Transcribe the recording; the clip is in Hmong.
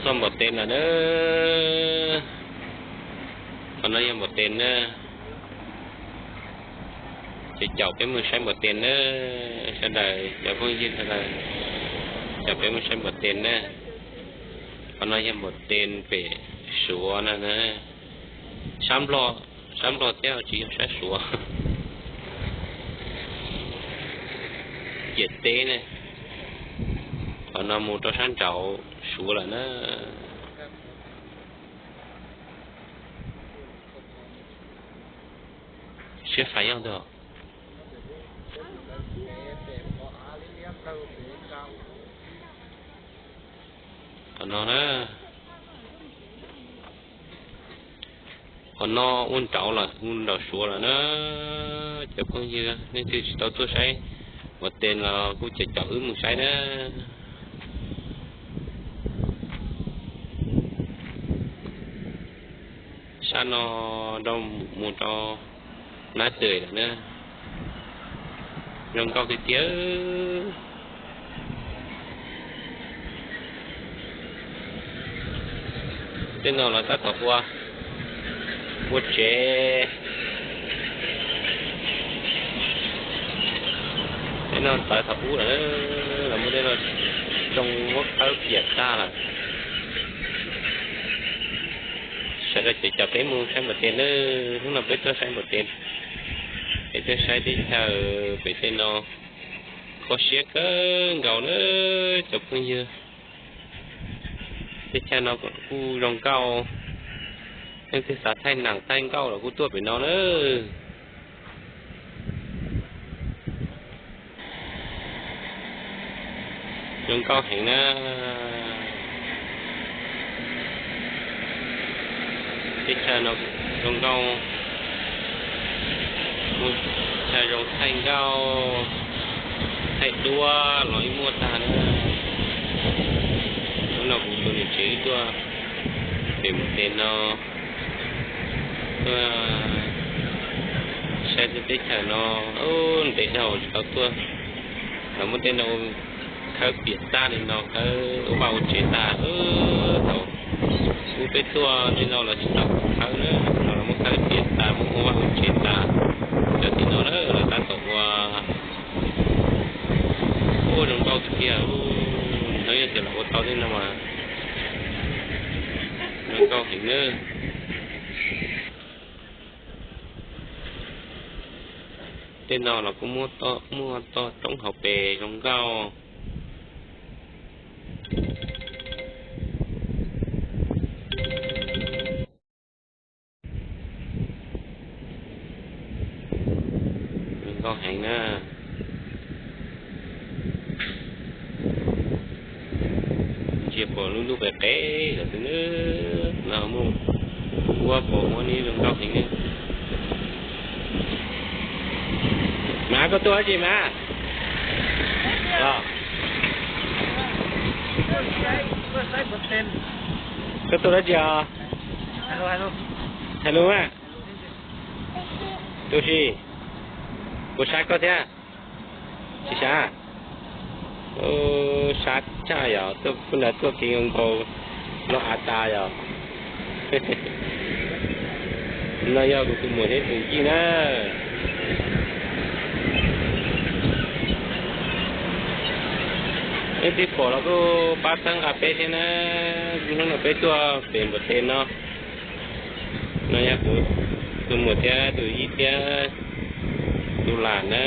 Txog Npaum Tes lawm na. Qhov no yog Npaum Tes na. Ces caum peb mus saib Npaum Tes na. Sawv daws cov phooj ywg sawv daws, caum peb mus saib Npaum Tes na. Qhov no yog Npaum Tes pem Suav no na. Sab Nplog, sab Nplog thiab tsis yog sab Suav. Ciam teb ne, qhov no mus rau sab nraud Suav lawm na. Siab fais yog ntag. Qhov no na, qhov no ua nraud lawm, ua nraud Suav lawm na. Cov phooj ywg nej twg tsis tau tuaj saib Npaum Tes los kuj caum caum wb mus saib na. Sab no rau mus rau Nab Tws lawm na. Zoo nkauj tiag tiag. Tej no los tab tom ua, ua tsev. Tej no tawv thaum ub lawm, los muab tej no tsoo muab khawb piam tag lawm. Sawv daws ces caum peb mus saib Npaum Tes na. Hnub no peb tuaj saib Npaum Tes, peb tuaj saib teb chaws pem tej no. Kho siab kawg nkaus na cov phooj ywg. Teb chaws no kuj zoo nkauj, leej twg xav thaij neeg thaij nkauj los kuj tuaj pem no na. Zoo nkauj heev na. Teb chaws no zoo nkauj, mus chaw zoo thaij nkauj, thaij duab los yeej muaj tag na. Hnub no kuv tus niam tsev wb tuaj pem Npaum Tes no, tuaj saib teb chaws no, ntev dhau tsis tau tuaj. Los muab tej no khawb piam tag li no, khawb ua vaj ua tsev tag. Thaum ub peb tuaj tej no los tsis tau khawb na, no los muab khawb piam tag, muab ua vaj ua tsev tag. Cov tim no na los tab tom ua. Ua zoo nkauj tiag tiag, hnov yog tias los ua tau tej no mas zoo nkauj heev na. Tej no los kuj muaj toj roob hauv pes zoo nkauj. Zoo nkauj heev na. Ntsia pom lub ntuj qev qev lawm xwb na, no muaj ua pom ua li zoo nkauj heev na. Mas koj tuaj dab tsi mas? Koj tuaj dab tsi os? Hais lus mas. Tuaj si, kuv saib koj thiab. Tsis saib? Sab tshaj yom, tuaj pub nrad tuaj kev nkaus nkaus loj av tas yom. No yog kuv tus muam thiab tus yij na. Leej twg pom los kuj pab txhawb nqa peb thiab na. Hnub no peb tuaj pem Npaum Tes no. No yog kuv tus muam thiab tus yij thiab tus lam na.